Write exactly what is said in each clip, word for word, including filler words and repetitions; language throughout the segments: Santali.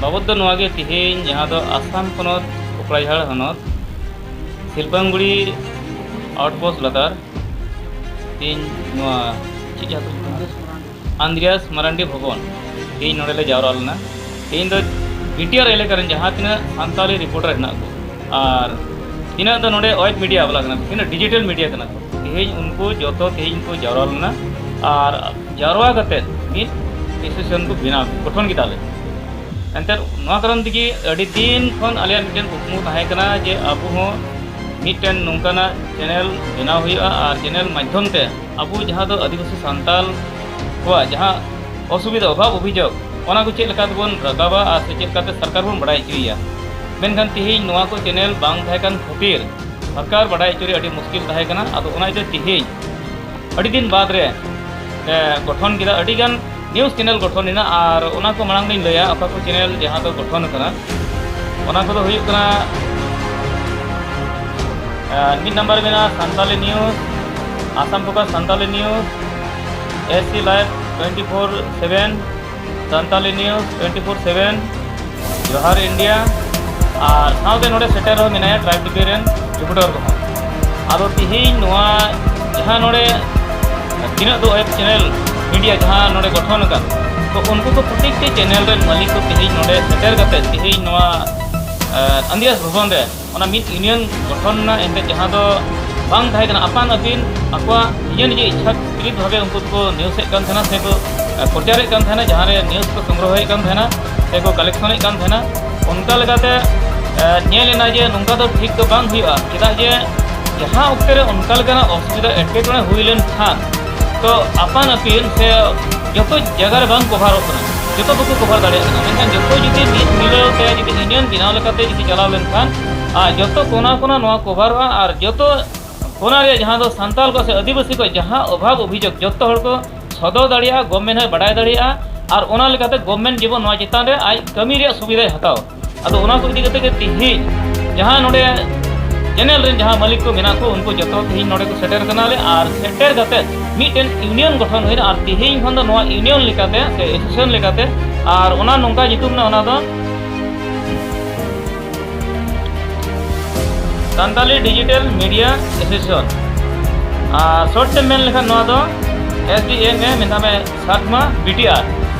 ᱵᱟᱵᱚᱫ ᱫᱚ ᱱᱚᱣᱟ ᱜᱮ, ᱛᱮᱦᱮᱧ ᱡᱟᱦᱟᱸ ᱫᱚ ᱟᱥᱟᱢ ᱯᱚᱱᱚᱛ ᱠᱚᱠᱲᱟᱡᱷᱟᱲ ᱦᱚᱱᱚᱛ ᱥᱤᱞᱯᱟᱝᱜᱩᱲᱤ ᱟᱣᱩᱴᱯᱳᱥᱴ ᱞᱟᱛᱟᱨ ᱛᱮᱦᱮᱧ ᱱᱚᱣᱟ ᱪᱮᱫ ᱡᱟᱦᱟᱸ ᱠᱚ ᱧᱩᱛᱩᱢ? ᱟᱱᱫᱨᱮᱭᱟᱥ ᱢᱟᱨᱟᱱᱰᱤ ᱵᱷᱚᱵᱚᱱ, ᱛᱮᱦᱮᱧ ᱱᱚᱰᱮ ᱞᱮ ᱡᱟᱣᱨᱟ ᱞᱮᱱᱟ᱾ ᱛᱮᱦᱮᱧ ᱫᱚ ᱵᱤᱴᱤᱟᱨ ᱮᱞᱟᱠᱟ ᱨᱮᱱ ᱡᱟᱦᱟᱸ ᱛᱤᱱᱟᱹᱜ ᱥᱟᱱᱛᱟᱲᱤ ᱨᱤᱯᱳᱨᱴᱟᱨ ᱦᱮᱱᱟᱜ ᱠᱚ ᱟᱨ ᱛᱤᱱᱟᱹᱜ ᱫᱚ ᱱᱚᱰᱮ ᱣᱮᱵ ᱢᱤᱰᱤᱭᱟ ᱵᱟᱞᱟ ᱠᱟᱱᱟ, ᱛᱤᱱᱟᱹᱜ ᱰᱤᱡᱤᱴᱟᱞ ᱢᱤᱰᱤᱭᱟ ᱠᱟᱱᱟ ᱠᱚ, ᱛᱮᱦᱮᱧ ᱩᱱᱠᱩ ᱡᱚᱛᱚ ᱛᱮᱦᱮᱧ ᱠᱚ ᱡᱟᱣᱨᱟ ᱞᱮᱱᱟ ᱟᱨ ᱡᱟᱣᱨᱟ ᱠᱟᱛᱮ ᱢᱤᱫ ᱮᱥᱳᱥᱤᱭᱮᱥᱚᱱ ᱠᱚ ᱵᱮᱱᱟᱣ, ᱜᱚᱴᱷᱚᱱ ᱠᱮᱫᱟ ᱞᱮ᱾ ᱮᱱᱛᱮᱫ ᱱᱚᱣᱟ ᱠᱟᱨᱚᱱ ᱛᱮᱜᱮ ᱟᱹᱰᱤ ᱫᱤᱱ ᱠᱷᱚᱱ ᱟᱞᱮᱭᱟᱜ ᱢᱤᱫᱴᱮᱱ ᱠᱩᱠᱢᱩ ᱛᱟᱦᱮᱸ ᱠᱟᱱᱟ ᱡᱮ ᱟᱵᱚ ᱦᱚᱸ ᱢᱤᱫᱴᱮᱱ ᱱᱚᱝᱠᱟᱱᱟᱜ ᱪᱮᱱᱮᱞ ᱵᱮᱱᱟᱣ ᱦᱩᱭᱩᱜᱼᱟ ᱟᱨ ᱪᱮᱱᱮᱞ ᱢᱟᱫᱽᱫᱷᱚᱢ ᱛᱮ ᱟᱵᱚ ᱡᱟᱦᱟᱸ ᱫᱚ ᱟᱹᱫᱤᱵᱟᱹᱥᱤ ᱥᱟᱱᱛᱟᱞ ᱠᱚᱣᱟᱜ ᱡᱟᱦᱟᱸ ᱚᱥᱩᱵᱤᱫᱷᱟ, ᱚᱵᱷᱟᱵᱽ, ᱚᱵᱷᱤᱡᱳᱜᱽ, ᱚᱱᱟ ᱠᱚ ᱪᱮᱫ ᱞᱮᱠᱟ ᱛᱮᱵᱚᱱ ᱨᱟᱠᱟᱵᱟ ᱟᱨ ᱥᱮ ᱪᱮᱫ ᱞᱮᱠᱟᱛᱮ ᱥᱚᱨᱠᱟᱨ ᱵᱚᱱ ᱵᱟᱲᱟᱭ ᱦᱚᱪᱚᱭᱮᱭᱟ᱾ ᱢᱮᱱᱠᱷᱟᱱ ᱛᱮᱦᱮᱧ ᱱᱚᱣᱟ ᱠᱚ ᱪᱮᱱᱮᱞ ᱵᱟᱝ ᱛᱟᱦᱮᱸ ᱠᱟᱱ ᱠᱷᱟᱹᱛᱤᱨ ᱥᱚᱨᱠᱟᱨ ᱵᱟᱰᱟᱭ ᱦᱚᱪᱚ ᱨᱮ ᱟᱹᱰᱤ ᱢᱩᱥᱠᱤᱞ ᱛᱟᱦᱮᱸ ᱠᱟᱱᱟ᱾ ᱟᱫᱚ ᱚᱱᱟ ᱤᱭᱟᱹᱛᱮ ᱛᱮᱦᱮᱧ ᱟᱹᱰᱤ ᱫᱤᱱ ᱵᱟᱫᱽ ᱨᱮ, ᱮ, ᱜᱚᱴᱷᱚᱱ ᱠᱮᱫᱟ᱾ ᱟᱹᱰᱤ ᱜᱟᱱ ᱱᱤᱭᱩᱡᱽ ᱪᱮᱱᱮᱞ ᱜᱚᱴᱷᱚᱱ ᱮᱱᱟ ᱟᱨ ᱚᱱᱟ ᱠᱚ ᱢᱟᱲᱟᱝ ᱞᱤᱧ ᱞᱟᱹᱭᱟ, ᱚᱠᱟ ᱠᱚ ᱪᱮᱱᱮᱞ ᱡᱟᱦᱟᱸ ᱫᱚ ᱜᱚᱴᱷᱚᱱ ᱟᱠᱟᱱᱟ᱾ ᱚᱱᱟ ᱠᱚᱫᱚ ᱦᱩᱭᱩᱜ ᱠᱟᱱᱟ, ᱮ, ᱢᱤᱫ ᱱᱟᱢᱵᱟᱨ ᱨᱮ ᱢᱮᱱᱟᱜᱼᱟ Santali news, Assam focus Santali news, S C live twenty four seven, Santali news twenty four seven, ᱡᱚᱦᱟᱨ ᱤᱱᱰᱤᱭᱟ, ᱟᱨ ᱥᱟᱶᱛᱮ ᱱᱚᱰᱮ ᱥᱮᱴᱮᱨ ᱦᱚᱸ ᱢᱮᱱᱟᱭᱟ ᱴᱨᱟᱭᱤᱵᱽ ᱴᱤᱵᱷᱤ ᱨᱮᱱ ᱨᱤᱯᱳᱨᱴᱟᱨ ᱠᱚᱦᱚᱸ᱾ ᱟᱫᱚ ᱛᱤᱦᱤᱧ ᱱᱚᱣᱟ ᱡᱟᱦᱟᱸ ᱱᱚᱰᱮ ᱛᱤᱱᱟᱹᱜ ᱫᱚ ᱣᱮᱵ ᱪᱮᱱᱮᱞ ᱢᱤᱰᱤᱭᱟ ᱡᱟᱦᱟᱸ ᱱᱚᱰᱮ ᱜᱚᱴᱷᱚᱱ ᱟᱠᱟᱱ, ᱛᱚ ᱩᱱᱠᱩ ᱠᱚ ᱯᱨᱚᱛᱮᱠᱴᱤ ᱪᱮᱱᱮᱞ ᱨᱮᱱ ᱢᱟᱹᱞᱤᱠ ᱠᱚ ᱛᱤᱦᱤᱧ ᱱᱚᱰᱮ ᱥᱮᱴᱮᱨ ᱠᱟᱛᱮ ᱛᱤᱦᱤᱧ ᱱᱚᱣᱟ, ᱮ, ᱟᱱᱫᱨᱮᱭᱟᱥ ᱵᱷᱚᱵᱚᱱ ᱨᱮ ᱚᱱᱟ ᱢᱤᱫ ᱤᱭᱩᱱᱤᱭᱚᱱ ᱜᱚᱴᱷᱚᱱ ᱨᱮᱱᱟᱜ ᱮᱱᱛᱮ ᱡᱟᱦᱟᱸ ᱫᱚ ᱵᱟᱝ ᱛᱟᱦᱮᱸ ᱠᱟᱱᱟ, ᱟᱯᱟᱱ ᱟᱹᱯᱤᱱ ᱟᱠᱚᱣᱟᱜ ᱱᱤᱡᱮ ᱱᱤᱡᱮ ᱤᱪᱪᱷᱟ ᱯᱨᱮᱨᱤᱛ ᱵᱷᱟᱵᱮ ᱩᱱᱠᱩ ᱫᱚᱠᱚ ᱱᱤᱭᱩᱡᱮᱫ ᱠᱟᱱ ᱛᱟᱦᱮᱱᱟ ᱥᱮᱠᱚ, ᱮ, ᱯᱨᱚᱪᱟᱨᱮᱫ ᱠᱟᱱ ᱛᱟᱦᱮᱱᱟ, ᱡᱟᱦᱟᱸ ᱨᱮ ᱱᱤᱭᱩᱡᱽ ᱠᱚ ᱥᱚᱝᱜᱨᱚᱦᱚᱭᱮᱫ ᱠᱟᱱ ᱛᱟᱦᱮᱱᱟ ᱥᱮᱠᱚ ᱠᱟᱞᱮᱠᱥᱚᱱᱮᱫ ᱠᱟᱱ ᱛᱟᱦᱮᱱᱟ᱾ ᱚᱱᱠᱟ ᱞᱮᱠᱟᱛᱮ, ᱮ, ᱧᱮᱞ ᱮᱱᱟ ᱡᱮ ᱱᱚᱝᱠᱟ ᱫᱚ ᱴᱷᱤᱠ ᱫᱚ ᱵᱟᱝ ᱦᱩᱭᱩᱜᱼᱟ᱾ ᱪᱮᱫᱟᱜ ᱡᱮ ᱡᱟᱦᱟᱸ ᱚᱠᱛᱮ ᱨᱮ ᱚᱱᱠᱟ ᱞᱮᱠᱟᱱᱟᱜ ᱚᱥᱩᱵᱤᱫᱷᱟ ᱮᱴᱠᱮᱴᱚᱬᱮ ᱦᱩᱭ ᱞᱮᱱᱠᱷᱟᱱ ᱛᱚ ᱟᱯᱟᱱ ᱟᱹᱯᱤᱱ ᱥᱮ ᱡᱚᱛᱚ ᱡᱟᱭᱜᱟ ᱨᱮ ᱵᱟᱝ ᱠᱚᱵᱷᱟᱨᱚᱜ ᱠᱟᱱᱟ, ᱡᱚᱛᱚ ᱵᱟᱠᱚ ᱠᱚᱵᱷᱟᱨ ᱫᱟᱲᱮᱭᱟᱜ ᱠᱟᱱᱟ᱾ ᱢᱮᱱᱠᱷᱟᱱ ᱡᱚᱛᱚ ᱡᱩᱫᱤ ᱢᱤᱫ ᱢᱤᱞᱟᱹᱣ ᱛᱮ ᱡᱩᱫᱤ ᱤᱭᱩᱱᱤᱭᱚᱱ ᱵᱮᱱᱟᱣ ᱞᱮᱠᱟᱛᱮ ᱡᱩᱫᱤ ᱪᱟᱞᱟᱣ ᱞᱮᱱᱠᱷᱟᱱ, ᱟᱨ ᱡᱚᱛᱚ ᱠᱚᱱᱟ ᱠᱚᱱᱟ ᱱᱚᱣᱟ ᱠᱚᱵᱷᱟᱨᱚᱜᱼᱟ ᱟᱨ ᱡᱚᱛᱚ ᱚᱱᱟ ᱨᱮᱭᱟᱜ ᱡᱟᱦᱟᱸ ᱫᱚ ᱥᱟᱱᱛᱟᱲ ᱠᱚ ᱥᱮ ᱟᱹᱫᱤᱵᱟᱹᱥᱤ ᱠᱚ ᱡᱟᱦᱟᱸ ᱚᱵᱷᱟᱵᱽ ᱚᱵᱷᱤᱡᱳᱜᱽ ᱡᱚᱛᱚ ᱦᱚᱲ ᱠᱚ ᱥᱚᱫᱚᱨ ᱫᱟᱲᱮᱭᱟᱜᱼᱟ, ᱜᱚᱵᱷᱢᱮᱱᱴ ᱦᱚᱸᱭ ᱵᱟᱰᱟᱭ ᱫᱟᱲᱮᱭᱟᱜᱼᱟ᱾ ᱟᱨ ᱚᱱᱟ ᱞᱮᱠᱟᱛᱮ ᱜᱚᱵᱷᱢᱮᱱᱴ ᱡᱮᱢᱚᱱ ᱱᱚᱣᱟ ᱪᱮᱛᱟᱱ ᱨᱮ ᱟᱡ ᱠᱟᱹᱢᱤ ᱨᱮᱭᱟᱜ ᱥᱩᱵᱤᱫᱷᱟᱭ ᱦᱟᱛᱟᱣ᱾ ᱟᱫᱚ ᱚᱱᱟ ᱠᱚ ᱤᱫᱤ ᱠᱟᱛᱮ ᱜᱮ ᱛᱤᱦᱤᱧ ᱡᱟᱦᱟᱸ ᱱᱚᱰᱮ ᱪᱮᱱᱮᱞ ᱨᱮᱱ ᱡᱟᱦᱟᱸ ᱢᱟᱹᱞᱤᱠ ᱠᱚ ᱢᱮᱱᱟᱜ ᱠᱚ, ᱩᱱᱠᱩ ᱡᱚᱛᱚ ᱛᱤᱦᱤᱧ ᱱᱚᱰᱮ ᱠᱚ ᱥᱮᱴᱮᱨ ᱠᱟᱱᱟᱞᱮ ᱟᱨ ᱥᱮᱴᱮᱨ ᱠᱟᱛᱮ ᱢᱤᱫᱴᱮᱱ ᱤᱭᱩᱱᱤᱭᱚᱱ ᱜᱚᱴᱷᱚᱱ ᱦᱩᱭᱱᱟ᱾ ᱟᱨ ᱛᱤᱦᱤᱧ ᱠᱷᱚᱱ ᱫᱚ ᱱᱚᱣᱟ ᱤᱭᱩᱱᱤᱭᱚᱱ ᱞᱮᱠᱟᱛᱮ ᱥᱮ ᱮᱥᱳᱥᱤᱭᱮᱥᱚᱱ ᱞᱮᱠᱟᱛᱮ ᱟᱨ ᱚᱱᱟ ᱱᱚᱝᱠᱟ ᱧᱩᱛᱩᱢ ᱢᱮᱱᱟᱜᱼᱟ, ᱚᱱᱟ ᱫᱚ ᱥᱟᱱᱛᱟᱞᱤ ᱰᱤᱡᱤᱴᱟᱞ ᱢᱤᱰᱤᱭᱟ ᱮᱥᱳᱥᱤᱭᱮᱥᱚᱱ, ᱟᱨ ᱥᱚᱨᱴ ᱛᱮᱢ ᱢᱮᱱ ᱞᱮᱠᱷᱟᱱ ᱱᱚᱣᱟ ᱫᱚ ᱮᱥ ᱰᱤ ᱮᱢ ᱮ, ᱢᱮᱛᱟᱜ ᱢᱮ ᱥᱟᱛᱢᱟ ᱵᱤ ᱴᱤ ᱟᱨ,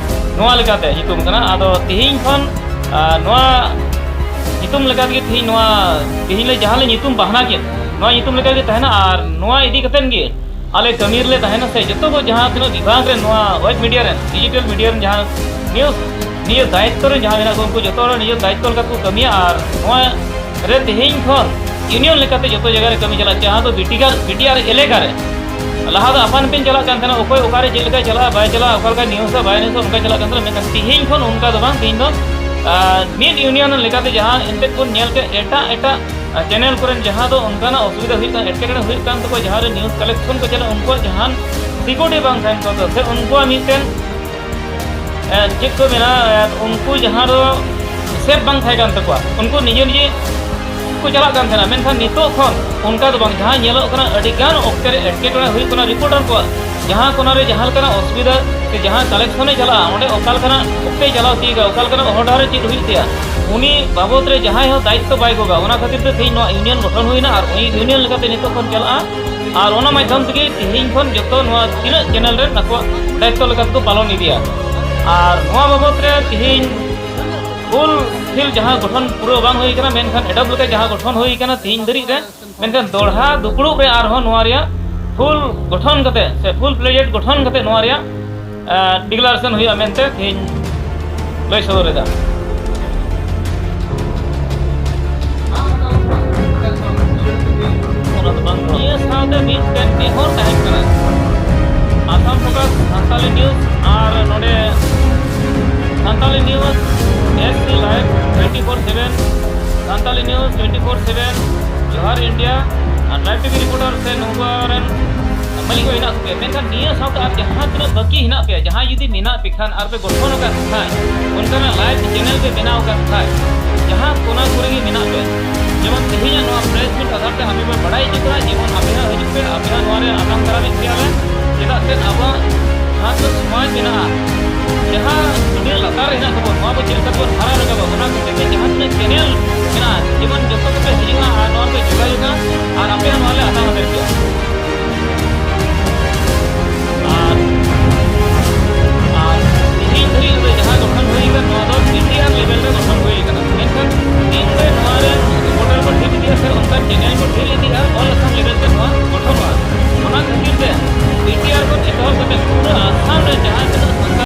ᱱᱚᱣᱟ ᱞᱮᱠᱟᱛᱮ ᱧᱩᱛᱩᱢ ᱠᱟᱱᱟ᱾ ᱟᱫᱚ ᱛᱤᱦᱤᱧ ᱠᱷᱚᱱ, ᱟᱨ, ᱱᱚᱣᱟ ᱧᱩᱛᱩᱢ ᱞᱮᱠᱟ ᱛᱮᱜᱮ ᱛᱤᱦᱤᱧ ᱱᱚᱣᱟ, ᱛᱤᱦᱤᱧ ᱞᱮ ᱡᱟᱦᱟᱸ ᱞᱮ ᱧᱩᱛᱩᱢ ᱵᱟᱦᱱᱟ ᱠᱮᱫ, ᱱᱚᱣᱟ ᱧᱩᱛᱩᱢ ᱞᱮᱠᱟ ᱜᱮ ᱛᱟᱦᱮᱱᱟ᱾ ᱟᱨ ᱱᱚᱣᱟ ᱤᱫᱤ ᱠᱟᱛᱮᱫ ᱜᱮ ᱟᱞᱮ ᱠᱟᱹᱢᱤ ᱨᱮᱞᱮ ᱛᱟᱦᱮᱱᱟ, ᱥᱮ ᱡᱚᱛᱚ ᱠᱚ ᱡᱟᱦᱟᱸ ᱛᱤᱱᱟᱹᱜ ᱵᱤᱵᱷᱟᱜᱽ ᱨᱮ ᱱᱚᱣᱟ ᱣᱮᱵ ᱢᱤᱰᱤᱭᱟ ᱨᱮᱱ, ᱰᱤᱡᱤᱴᱟᱞ ᱢᱤᱰᱤᱭᱟ ᱨᱮᱱ ᱡᱟᱦᱟᱸ ᱱᱤᱭᱩᱡᱽ, ᱱᱤᱭᱟᱹ ᱫᱟᱭᱤᱛᱛᱚ ᱨᱮ ᱡᱟᱦᱟᱸ ᱢᱮᱱᱟᱜ ᱠᱚᱣᱟ, ᱩᱱᱠᱩ ᱡᱚᱛᱚ ᱦᱚᱲ ᱱᱤᱡᱮᱨ ᱫᱟᱭᱤᱛᱛᱚ ᱞᱮᱠᱟ ᱠᱚ ᱠᱟᱹᱢᱤᱭᱟ᱾ ᱟᱨ ᱱᱚᱣᱟ ᱨᱮ ᱛᱮᱦᱮᱧ ᱠᱷᱚᱱ ᱤᱭᱩᱱᱤᱭᱚᱱ ᱞᱮᱠᱟᱛᱮ ᱡᱚᱛᱚ ᱡᱟᱭᱜᱟ ᱨᱮ ᱠᱟᱹᱢᱤ ᱪᱟᱞᱟᱜ, ᱡᱟᱦᱟᱸ ᱫᱚ ᱵᱤ ᱴᱤ ᱟᱨ, ᱵᱤ ᱴᱤ ᱟᱨ ᱮᱞᱟᱠᱟ ᱨᱮ᱾ ᱞᱟᱦᱟ ᱫᱚ ᱟᱯᱟᱱ ᱟᱹᱯᱤᱱ ᱪᱟᱞᱟᱜ ᱠᱟᱱ ᱛᱟᱦᱮᱱᱟ, ᱚᱠᱚᱭ ᱚᱠᱟᱨᱮ ᱪᱮᱫ ᱞᱮᱠᱟᱭ ᱪᱟᱞᱟᱜᱼᱟ, ᱵᱟᱭ ᱪᱟᱞᱟᱜᱼᱟ, ᱚᱠᱟ ᱞᱮᱠᱟᱭ ᱱᱤᱭᱩᱡᱟ, ᱵᱟᱭ ᱱᱤᱭᱩᱡᱟ, ᱚᱱᱠᱟ ᱪᱟᱞᱟᱜ ᱠᱟᱱ ᱛᱟᱦᱮᱱᱟ᱾ ᱢᱮᱱᱠᱷᱟᱱ ᱛᱮᱦᱮᱧ ᱠᱷᱚᱱ ᱚᱱᱠᱟ ᱫᱚ ᱵᱟᱝ, ᱛᱮᱦᱮᱧ ᱫᱚ, ᱟᱨ, ᱢᱤᱫ ᱤᱭᱩᱱᱤᱭᱚᱱ ᱞᱮᱠᱟᱛᱮ ᱡᱟᱦᱟᱸ ᱮᱱᱛᱮᱫ ᱵᱚᱱ ᱧᱮᱞ ᱠᱮᱫ, ᱮᱴᱟᱜ ᱮᱴᱟᱜ ᱪᱮᱱᱮᱞ ᱠᱚᱨᱮᱱ ᱡᱟᱦᱟᱸ ᱫᱚ ᱚᱱᱠᱟᱱᱟᱜ ᱚᱥᱩᱵᱤᱫᱷᱟ ᱦᱩᱭᱩᱜ ᱠᱟᱱ, ᱮᱴᱠᱮᱴᱚᱬᱮ ᱦᱩᱭᱩᱜ ᱠᱟᱱ ᱛᱟᱠᱚᱣᱟ, ᱡᱟᱦᱟᱸ ᱨᱮ ᱱᱤᱭᱩᱡᱽ ᱠᱟᱞᱮᱠᱥᱚᱱ ᱠᱚ ᱪᱟᱞᱟᱜᱼᱟ, ᱩᱱᱠᱩᱣᱟᱜ ᱡᱟᱦᱟᱱ ᱥᱤᱠᱩᱨᱤᱴᱤ ᱵᱟᱝ ᱛᱟᱦᱮᱱ ᱠᱟᱱ ᱛᱟᱠᱚᱣᱟ, ᱥᱮ ᱩᱱᱠᱩᱣᱟᱜ ᱢᱤᱫᱴᱮᱱ, ᱮ, ᱪᱮᱫ ᱠᱚ ᱢᱮᱱᱟ, ᱮ, ᱩᱱᱠᱩ ᱡᱟᱦᱟᱸ ᱫᱚ ᱥᱮᱯ ᱵᱟᱝ ᱛᱟᱦᱮᱸ ᱠᱟᱱ ᱛᱟᱠᱚᱣᱟ, ᱩᱱᱠᱩ ᱱᱤᱡᱮ ᱱᱤᱡᱮ ᱠᱚ ᱪᱟᱞᱟᱜ ᱠᱟᱱ ᱛᱟᱦᱮᱱᱟ᱾ ᱢᱮᱱᱠᱷᱟᱱ ᱱᱤᱛᱚᱜ ᱠᱷᱚᱱ ᱚᱱᱠᱟ ᱫᱚ ᱵᱟᱝ, ᱡᱟᱦᱟᱸ ᱧᱮᱞᱚᱜ ᱠᱟᱱᱟ, ᱟᱹᱰᱤ ᱜᱟᱱ ᱚᱠᱛᱮ ᱨᱮ ᱮᱴᱠᱮᱴᱚᱬᱮ ᱦᱩᱭᱩᱜ ᱠᱟᱱᱟ ᱨᱤᱯᱳᱨᱴᱟᱨ ᱠᱚᱣᱟᱜ, ᱡᱟᱦᱟᱸ ᱠᱚᱱᱟ ᱨᱮ ᱡᱟᱦᱟᱸ ᱞᱮᱠᱟᱱᱟᱜ ᱚᱥᱩᱵᱤᱫᱷᱟ ᱥᱮ ᱡᱟᱦᱟᱸ ᱠᱟᱞᱮᱠᱥᱚᱱᱮ ᱪᱟᱞᱟᱜᱼᱟ, ᱚᱸᱰᱮ ᱚᱠᱟ ᱞᱮᱠᱟᱱᱟᱜ ᱚᱠᱛᱮᱭ ᱪᱟᱞᱟᱣ ᱛᱤᱭᱳᱜᱟ, ᱚᱠᱟ ᱞᱮᱠᱟᱱᱟᱜ ᱦᱚᱨ ᱰᱟᱦᱟᱨ ᱨᱮ ᱪᱮᱫ ᱦᱩᱭᱩᱜ ᱛᱟᱭᱟ, ᱩᱱᱤ ᱵᱟᱵᱚᱫ ᱨᱮ ᱡᱟᱦᱟᱸᱭ ᱦᱚᱸ ᱫᱟᱭᱤᱛᱛᱚ ᱵᱟᱭ ᱜᱚᱜᱟ᱾ ᱚᱱᱟ ᱠᱷᱟᱹᱛᱤᱨ ᱛᱮ ᱛᱮᱦᱮᱧ ᱱᱚᱣᱟ ᱤᱭᱩᱱᱤᱭᱚᱱ ᱜᱚᱴᱷᱚᱱ ᱦᱩᱭᱱᱟ ᱟᱨ ᱩᱱᱤ ᱤᱭᱩᱱᱤᱭᱚᱱ ᱞᱮᱠᱟᱛᱮ ᱱᱤᱛᱚᱜ ᱠᱷᱚᱱ ᱪᱟᱞᱟᱜᱼᱟ᱾ ᱟᱨ ᱚᱱᱟ ᱢᱟᱫᱽᱫᱷᱚᱢ ᱛᱮᱜᱮ ᱛᱮᱦᱮᱧ ᱠᱷᱚᱱ ᱡᱚᱛᱚ ᱱᱚᱣᱟ ᱛᱤᱱᱟᱹᱜ ᱪᱮᱱᱮᱞ ᱨᱮᱱ ᱟᱠᱚᱣᱟᱜ ᱫᱟᱭᱤᱛᱛᱚ ᱞᱮᱠᱟ ᱛᱮᱠᱚ ᱯᱟᱞᱚᱱ ᱤᱫᱤᱭᱟ᱾ ᱟᱨ ᱱᱚᱣᱟ ᱵᱟᱵᱚᱫ ᱨᱮ ᱛᱮᱦᱮᱧ ᱯᱷᱩᱞ ᱯᱷᱤᱞ ᱡᱟᱦᱟᱸ ᱜᱚᱴᱷᱚᱱ ᱯᱩᱨᱟᱹᱣ ᱵᱟᱝ ᱦᱩᱭ ᱠᱟᱱᱟ, ᱢᱮᱱᱠᱷᱟᱱ ᱮᱰᱚᱯ ᱞᱮᱠᱟ ᱡᱟᱦᱟᱸ ᱜᱚᱴᱷᱚᱱ ᱦᱩᱭ ᱠᱟᱱᱟ ᱛᱮᱦᱮᱧ ᱫᱷᱟᱹᱨᱤᱡ ᱨᱮ, ᱢᱮᱱᱠᱷᱟᱱ ᱫᱚᱲᱦᱟ ᱫᱩᱯᱲᱩᱵ ᱨᱮ ᱟᱨᱦᱚᱸ ᱱᱚᱣᱟ ᱨᱮᱭᱟᱜ ᱯᱷᱩᱞ ᱜᱚᱴᱷᱚᱱ ᱠᱟᱛᱮ ᱥᱮ ᱯᱷᱩᱞ ᱯᱞᱮᱡᱮᱰ ᱜᱚᱴᱷᱚᱱ ᱠᱟᱛᱮ ᱱᱚᱣᱟ ᱨᱮᱭᱟᱜ, ᱮ, ᱰᱤᱠᱞᱟᱨᱮᱥᱚᱱ ᱦᱩᱭᱩᱜᱼᱟ ᱢᱮᱱᱛᱮ ᱛᱮᱦᱮᱧ ᱞᱟᱹᱭ ᱥᱚᱫᱚᱨ ᱮᱫᱟ᱾ ᱚᱱᱟ ᱫᱚ ᱵᱟᱝ, ᱱᱤᱭᱟᱹ ᱥᱟᱶᱛᱮ ᱢᱤᱫᱴᱮᱱ ᱱᱮᱦᱚᱨ ᱛᱟᱦᱮᱸ ᱠᱟᱱᱟ, ᱟᱥᱟᱢ ᱯᱷᱳᱠᱟᱥ ᱥᱟᱱᱛᱟᱞᱤ ᱱᱤᱭᱩᱡᱽ ᱟᱨ ᱱᱚᱰᱮ Santali news, S C live twenty four seven, Santali news twenty four seven, ᱡᱚᱦᱟᱨ ᱤᱱᱰᱤᱭᱟ ᱟᱨ ᱞᱟᱭᱤᱵᱷ ᱴᱤ ᱵᱷᱤ ᱨᱤᱯᱳᱨᱴᱟᱨ ᱥᱮ ᱱᱚᱝᱠᱟ ᱨᱮᱱ ᱢᱟᱹᱞᱤᱠ ᱦᱚᱸ ᱦᱮᱱᱟᱜ ᱠᱚᱜᱮᱭᱟ, ᱢᱮᱱᱠᱷᱟᱱ ᱱᱤᱭᱟᱹ ᱥᱟᱶᱛᱮ ᱟᱨ ᱡᱟᱦᱟᱸ ᱛᱤᱱᱟᱹᱜ ᱵᱟᱹᱠᱤ ᱦᱮᱱᱟᱜ ᱯᱮᱭᱟ, ᱡᱟᱦᱟᱸᱭ ᱡᱩᱫᱤ ᱢᱮᱱᱟᱜ ᱯᱮ ᱠᱷᱟᱱ ᱟᱨ ᱯᱮ ᱜᱚᱴᱷᱚᱱ ᱟᱠᱟᱫ ᱠᱷᱟᱱ, ᱚᱱᱠᱟᱱᱟᱜ ᱞᱟᱭᱤᱵᱷ ᱪᱮᱱᱮᱞ ᱯᱮ ᱵᱮᱱᱟᱣ ᱟᱠᱟᱫ ᱠᱷᱟᱱ, ᱡᱟᱦᱟᱸ ᱠᱚᱱᱟ ᱠᱚᱨᱮ ᱜᱮ ᱢᱮᱱᱟᱜ ᱯᱮ, ᱡᱮᱢᱚᱱ ᱛᱮᱦᱮᱧᱟᱜ ᱱᱚᱣᱟ ᱯᱨᱮᱥ ᱢᱤᱴ ᱟᱫᱷᱟᱨ ᱛᱮ ᱟᱯᱮ ᱯᱮ ᱵᱟᱲᱟᱭ ᱦᱚᱪᱚ ᱠᱚᱣᱟ, ᱡᱮᱢᱚᱱ ᱟᱯᱮ ᱦᱚᱸ ᱦᱤᱡᱩᱜ ᱯᱮ, ᱟᱯᱮ ᱦᱚᱸ ᱱᱚᱣᱟ ᱨᱮ ᱟᱛᱟᱝ ᱫᱟᱨᱟᱢᱮᱫ ᱯᱮᱭᱟ ᱞᱮ, ᱪᱮᱫᱟᱜ ᱥᱮ ᱟᱵᱚᱣᱟᱜ ᱡᱟᱦᱟᱸ ᱛᱤᱱᱟᱹᱜ ᱥᱚᱢᱟᱡᱽ ᱢᱮᱱᱟᱜᱼᱟ, ᱡᱟᱦᱟᱸ ᱟᱹᱰᱤ ᱞᱟᱛᱟᱨ ᱨᱮ ᱦᱮᱱᱟᱜ ᱛᱟᱵᱚᱱ, ᱱᱚᱣᱟ ᱵᱚ ᱪᱮᱫ ᱞᱮᱠᱟ ᱛᱮᱵᱚᱱ ᱦᱟᱨᱟ ᱨᱟᱠᱟᱵᱟ, ᱚᱱᱟ ᱠᱷᱟᱹᱛᱤᱨ ᱛᱮ ᱡᱟᱦᱟᱸ ᱛᱤᱱᱟᱹᱜ channel ᱢᱮᱱᱟᱜᱼᱟ, ᱡᱮᱢᱚᱱ ᱡᱚᱛᱚ ᱠᱚᱯᱮ ᱦᱤᱡᱩᱜᱼᱟ ᱟᱨ ᱱᱚᱣᱟ ᱯᱮ ᱡᱳᱜᱟᱡᱳᱜᱟ, ᱟᱨ ᱟᱯᱮᱭᱟᱜ ᱱᱚᱣᱟ ᱞᱮ ᱦᱟᱛᱟᱣ ᱦᱟᱛᱟᱣ ᱠᱮᱜᱼᱟ᱾ ᱟᱨ, ᱟᱨ ᱛᱮᱦᱮᱧ ᱫᱷᱟᱹᱨᱤᱡ ᱨᱮ ᱡᱟᱦᱟᱸ ᱜᱚᱴᱷᱚᱱ ᱦᱩᱭ ᱟᱠᱟᱱ, ᱱᱚᱣᱟ ᱫᱚ T T R level ᱨᱮ ᱜᱚᱴᱷᱚᱱ ᱦᱩᱭ ᱟᱠᱟᱱᱟ, ᱢᱮᱱᱠᱷᱟᱱ ᱫᱤᱱ ᱨᱮ ᱱᱚᱣᱟ ᱨᱮ supporter ᱠᱚ ᱰᱷᱮᱨ ᱤᱫᱤᱜᱼᱟ, ᱥᱮ ᱚᱱᱠᱟ channel ᱠᱚ ᱰᱷᱮᱨ ᱤᱫᱤᱜᱼᱟ, all Assam level ᱛᱮ ᱱᱚᱣᱟ ᱜᱚᱴᱷᱚᱱᱚᱜᱼᱟ᱾ ᱚᱱᱟ ᱠᱷᱟᱹᱛᱤᱨ ᱛᱮ T T R ᱠᱷᱚᱱ ᱮᱛᱚᱦᱚᱵ ᱠᱟᱛᱮ ᱯᱩᱨᱟᱹ ᱟᱥᱟᱢ ᱨᱮ ᱡᱟᱦᱟᱸ ᱛᱤᱱᱟᱹᱜ ᱥᱟᱱᱛᱟᱲ